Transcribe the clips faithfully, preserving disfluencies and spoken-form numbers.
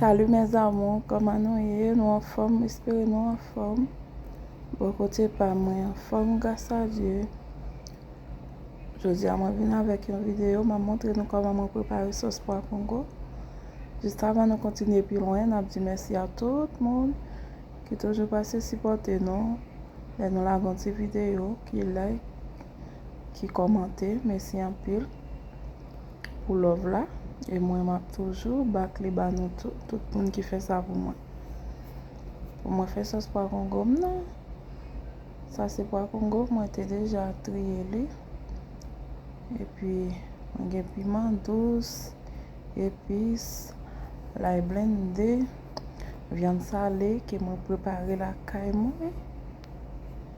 Salut mes amours, kòman nou ye? Nou anfòm? M espere nou anfòm. Bò kote pa mwen, anfòm, gras a Dye. Jodi a mwen vin avèk yon videyo, m ap montre nou kòman mwen prepare sòs pwa kongo. Jis avan nou kontinye pi lwen, n ap di mèsi a tout moun ki toujou pase sipòte nou. Lè nou lage yon ti videyo, ki like, ki kòmante, mèsi anpil pou love la. E mwen, m ap toujou back li ba nou tou, tout moun ki fè sa pou mwen. Pou mwen fè sòs pwa kongo m nan, sa se pwa kongo, mwen te deja triye li. Epi, mwen gen piman dous, epis, lay blende, vyann sale ke mwen prepare lakay mwen.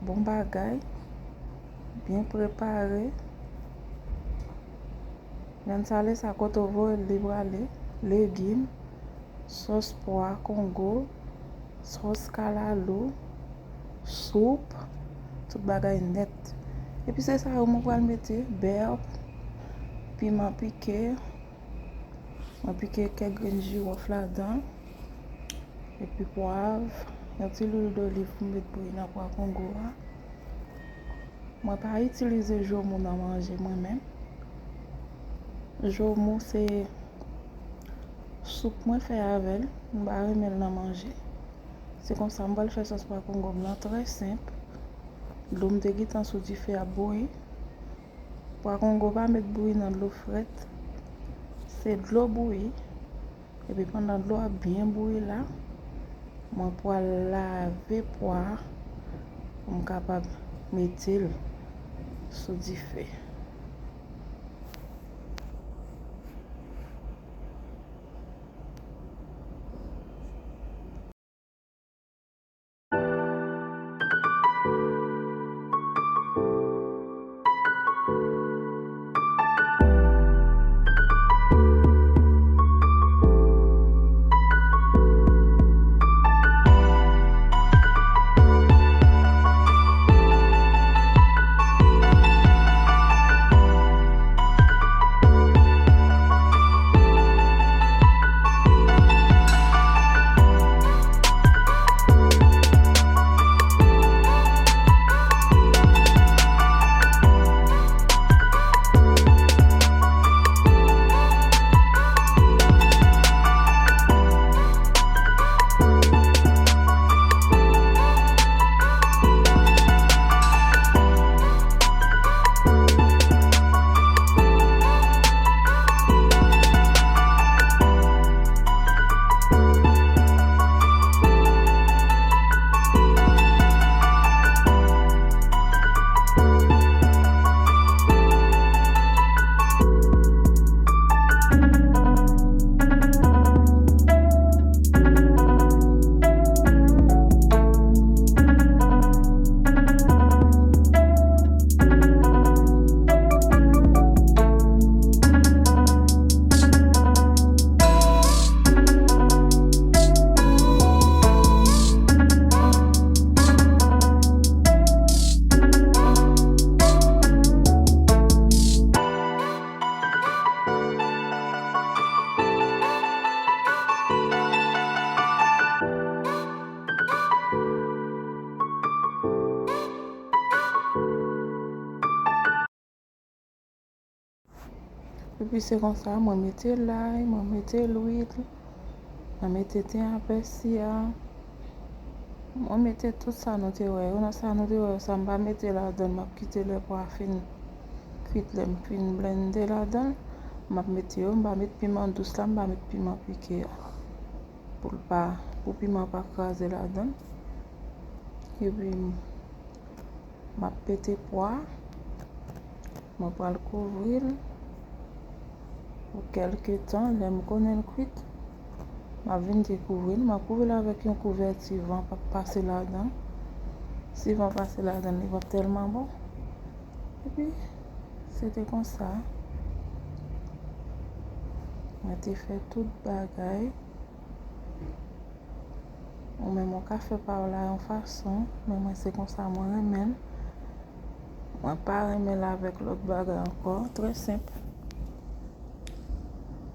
Bon bagay, byen prepare. Vyann sale sa kote w voye l li prale, legim, sòs pwa kongo, sòs kalalou, soup, tout bagay nèt. Epi se sa yo mwen pral mete, bè, piman pike, mwen pike kèk grenn jiwòf ladan, epi pwav, yon ti lwil doliv pou m met bouyi nan pwa kongo a. Mwen pa itilize jomou nan manje mwen menm. Jomou se soup mwen fè avè l, m pa renmen l nan manje. Se konsa m pral fè sòs pwa kongo m nan, trè senp. Dlo m te gentan sou dife ap bouyi. Pwa kongo pa met bouyi nan dlo frèt. Se dlo bouyi. Epi pandan dlo a byen bouyi la, mwen pral lave pwa a pou m kapab mete l sou dife. Epi se konsa, mwen mete lay, mwen mete lwil, mwen mete ten a pèsi a. Mwen mete tout sa nou te wè yo. Nan sa nou te wè yo, sa m pa mete ladan l, m ap kite lè pwa a fin kwit, lè m fin blende ladan l, m ap mete yo. M pa met piman dous la, m pa met piman pike a. Pou l pa, pou piman pa kraze ladan l. Epi, m ap pete pwa a. Mwen pral kouvri l pou kèlke tan. Lè m konnen l kwit, m ap vin dekouvri l. M ap kouvri l avèk yon kouvèti, van p ap pase ladan. Si van pase ladan, li p ap tèlman bon. Epi, se te konsa. Mwen te fè tout bagay. Ou menm ou ka fè pa w la yon fason, men mwen se konsa mwen renmen l. Mwen pa renmen l avèk lòt bagay ankò, trè senp.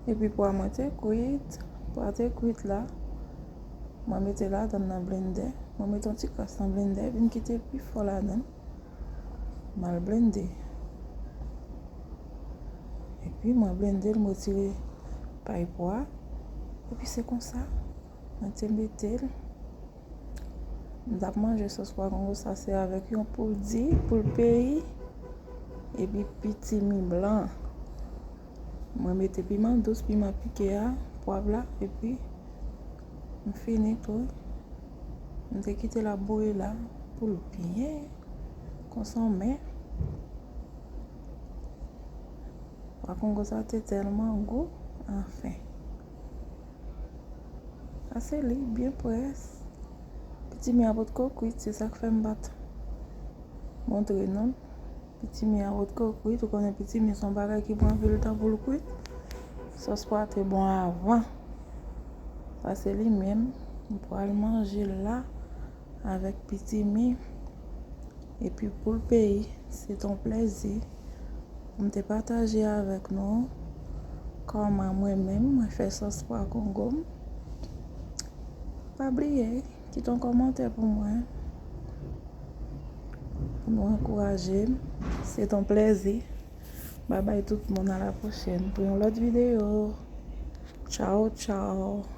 Epi pwa mwen te kwit, Pwa te kwit la, mwen mete ladan nan blendè. Mwen mete yon ti kras nan blendè, vin kite pi fò ladan. M al blende. Epi mwen blende l, mwen retire pay pwa. Epi se konsa, mwen te mete l. M t ap manje sòs pwa kongo sa, se avèk yon poul di, poul peyi, epi pitimi blan. Mwen mete piman dous, piman pike a, pwav la, epi m fini tou. M te kite l ap bouyi la pou l byen konsonmen. Pwa kongo sa te tèlman gou, anfen. Sa se li, byen près. Pitimi a potko kwit, se sa k fè m pa t montre nou. Pitimi a potko kwit, ou konnen pitimi se yon bagay ki pran anpil tan pou l kwit. Sòs pwa te bon avan. Sa se li menm, m pral manje l la avèk pitimi epi poul peyi. Se t yon plèzi pou m te pataje avèk nou kòman mwen menm mwen fè sòs pwa kongo m. Pa bliye, kite yon kòmantè pou mwen, pou nou ankouraje m. Se t yon plèzi. Babay tout moun, a la pwochèn pou yon lòt videyo. Tchaw, tchaw.